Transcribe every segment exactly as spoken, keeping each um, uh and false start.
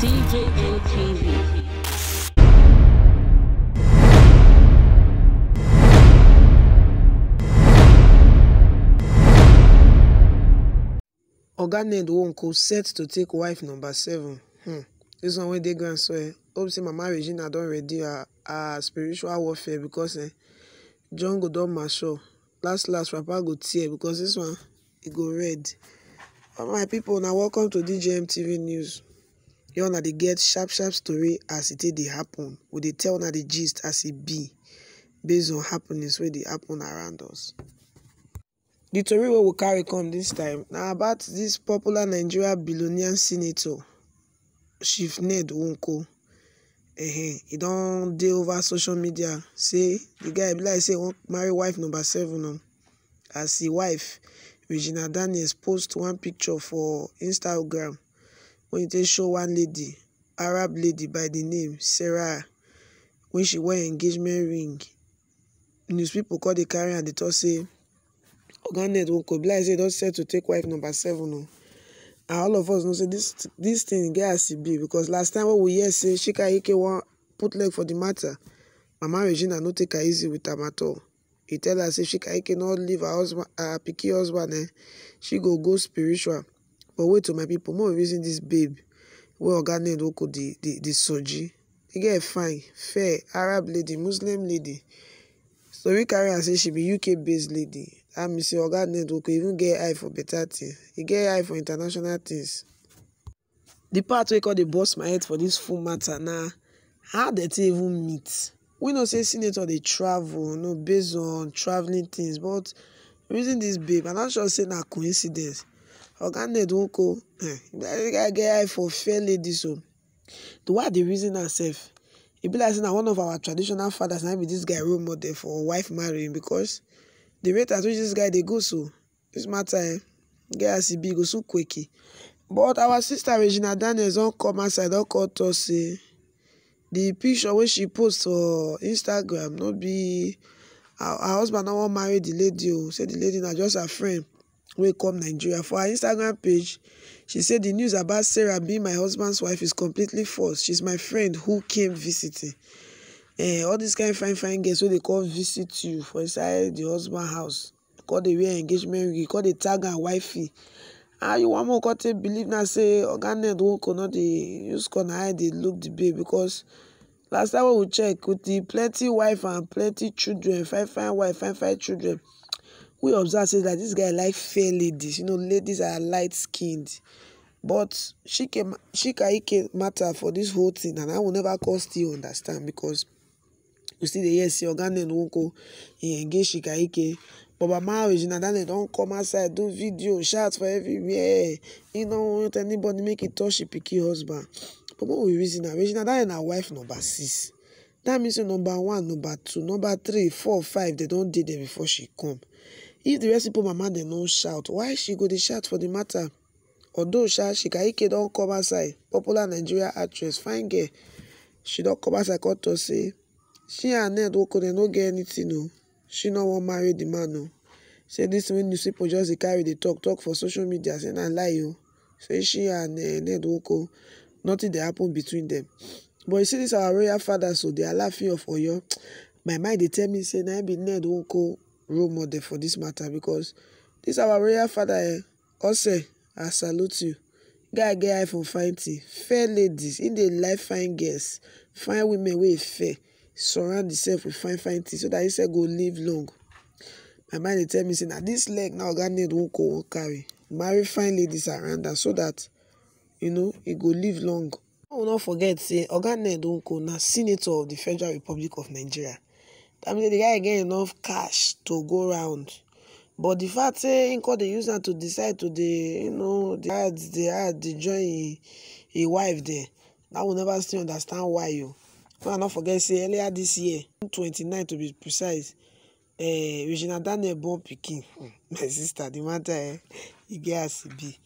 D J N T V. Oga Ned Nwoko set to take wife number seven. Hmm. This one wey dey ground so eh, hope say Mama Regina don ready her, her spiritual warfare because eh, jungle don mature. Last last, wrapper go tear because this one e go red. All my people, now welcome to D J M T V News. You wanna dey get sharp sharp story as it dey happen. We dey tell una the gist as it be based on happenings wey dey happen around us. The tori wey we carry come this time na about this popular Nigeria billionaire senator, Chief Ned Nwoko. Ehen, e don dey over social media say the guy be like say e wan marry wife number seven o. As him wife, Regina Daniels, post one picture for Instagram wey e take show one lady, Arab lady by the name Sarah, wey she wear engagement ring. News people come dey carry am dey talk say Oga Ned Nwoko be like say e don set to take wife number seven o. And all of us know say this this thing get as e be because last time wey we hear say Chika Ike wan put leg for the matter, Mama Regina no take her easy with am at all. He tell her say Chika Ike no leave her husband, her pikin husband eh, she go go spiritual. But wait o my people, make we reason this babe wey Oga Ned Nwoko dey dey dey soji. The girl fine, fair, Arab lady, Muslim lady. Story carry am say she be U K based lady. That mean say Oga Ned Nwoko even get eye for better thing. E get eye for international things. The part wey come dey burst my head for this full matter na how dem take even meet. We know say senator dey travel, you know, based on travelling things, but reason this babe, I no sure say na coincidence. Oga Ned Nwoko, eh, the guy get eye for fair ladies o. The way I dey reason am sef, e be like say na one of our traditional fathers na be this guy role model for wife marrying because the rate at which this guy dey go so, this matter eh, get as e be, e go soon quickie. But our sister Regina Daniels don come outside, don come talk say the picture wey she post for Instagram no be her, her husband no wan marry the lady o, say the lady na just her friend wey come Nigeria. For her Instagram page, she say the news about Sarah being my husband's wife is completely false. She's my friend who came visiting. Eh, all these kind fine fine girls wey dey come visit you for inside the husband house, come dey wear engagement ring, come dey tag am wifey. How you wan make we come take believe now say Oga Ned Nwoko no dey use corner eye dey look the babe? Because last time wey we check, with the plenty wife and plenty children, fine fine wife, fine fine children, we observe say that this guy like fair ladies. You know, ladies are light skinned. But Chike, Chika Ike matter for this whole thing, and I will never come still understand because we still dey hear say Oga Ned Nwoko e engage Chika Ike. But Mama Regina Daniel don come outside do video, shout for everywhere. E no want anybody make e touch e pikin husband. But make we reason am, Regina Daniel na wife number six. That means say number one, number two, number three, four, five, dem don dey there before she come. If the rest people mama dem no shout, why she go dey shout for the matter? Although sha, Chika Ike don come outside, popular Nigeria actress, fine girl. She don come outside come talk say she and Ned Nwoko dem no get anything o. She no wan marry the man o. Say this thing wey news people just dey carry dey talk talk for social media say na lie o. Say she and eh, Ned Nwoko, nothing dey happen between them. But you see this our royal father so, the Alaafin of Oyo, my mind dey tell me say na him be Ned Nwoko role model for this matter because this our royal father eh, Ose, I salute you. Guy get eye for fine thing. Fair ladies, in dey like fine girls, fine women wey fair, surround yourself with fine fine things so that yourself go live long. My mind dey tell me say na this leg na Oga Ned Nwoko wan carry, marry fine ladies around am so that you know e go live long. Make we no forget say Oga Ned Nwoko na senator of the Federal Republic of Nigeria. That means say the guy get enough cash to go round. But the fact say him come dey use am to decide to dey, you know, dey add, dey add, dey join him, him wife there. That we never still understand why o. Make I no forget say earlier this year, twenty-nine to be precise, eh, Regina Daniel born pikin. Hmm, my sister, the matter eh, e get as e be.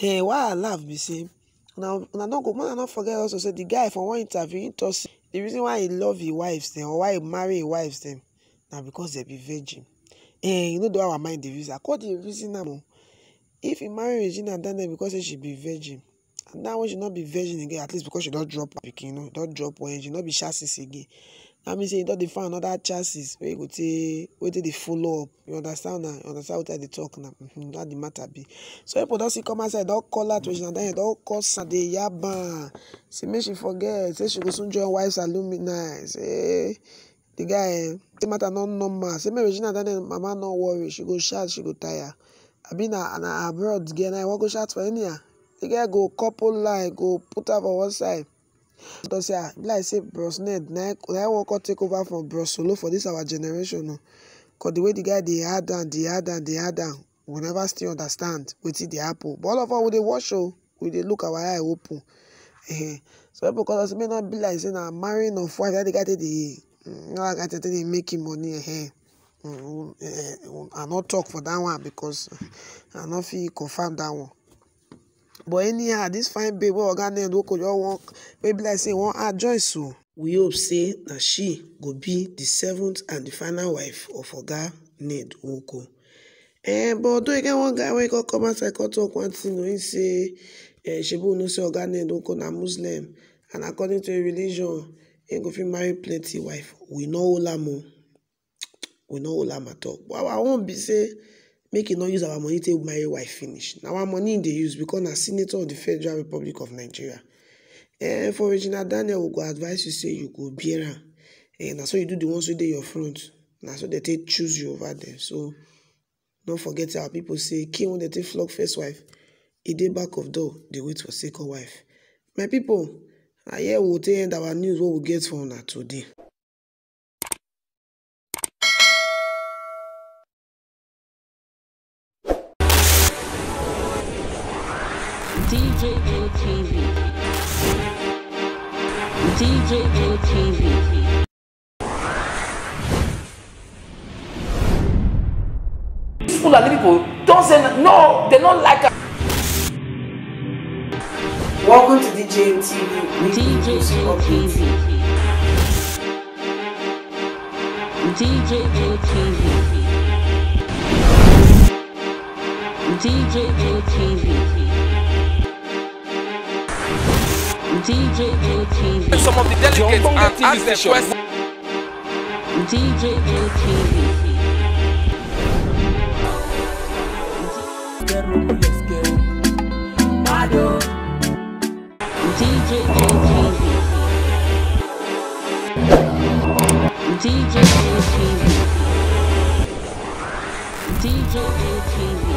Eh, why I laugh be say, una una no go, una no forget also say the guy for one interview he talk say the reason why he love him wives dem or why he marry him wives dem na because dem be virgin. Eh, you know the way our mind dey reason. I come dey reason am o. If he marry Regina Daniel because say she be virgin, And now when she not be virgin again, at least because she don't drop her pikin, you know, don't drop one engine, not be chassis again. That means say you don't define another chassis where you go take, where take dey follow up. You understand now? You understand what I dey talk now? Mm-hmm, that the matter be. So people don't see come outside, don't call her to she, and then don't call Sade Yaban. Say make she forget. Say she go soon join wives alumni. Say the guy, eh, the matter not normal. Say make Regina Daniel mama not worry. She go shout, she go tire. I been na na abroad girl, na I wan go shout for anyhow. The girl go couple line, go put her for one side. Because yeah, be like say Bros Ned, na na I wan come take over from Bros Solo for this our generation. No. Cause the way the guy dey hard down, dey hard down, dey hard down. We never still understand wetin dey happen. But all of us we dey watch, oh, we dey look, our eye open. Eh, so people call us may not be like say na marrying of wife that the guy take dey, mm, no, that guy take dey make him money. Eh, mm, eh, I not talk for that one because I not feel confirm that one. But anyhow, this fine babe wey Oga Ned Nwoko just walk, wey be like say one add join so. We hope say na she go be the seventh and the final wife of Oga Ned Nwoko. Eh, but although e get one guy wey come come outside come talk one thing, oh, he say, eh, shebi we know say Oga Ned Nwoko na Muslim, and according to him religion, he go fit marry plenty wife. We no hold am o. We no hold am at all. But our own be say, make e no use our money take marry wife finish. Na our money he dey use because na senator of the Federal Republic of Nigeria. Eh, for Regina Daniel, we go advise you say you go bear am. Eh, na so you do the ones wey dey your front. Na so they take choose you over them. So don't forget our people say, king wey they take flog first wife, e dey back of door, dey wait for second wife. My people, na here we go take end our news wey we get for una today. D J N T V. D J N T V. These Fulani people don't say n-, no, they don't like us. Welcome to D J N T V. D J N T V. D J N T V. D J N T V. D J N T V. Some of the delegates and ask them questions. D J N T V. D J N T V. D J N T V. D J N T V.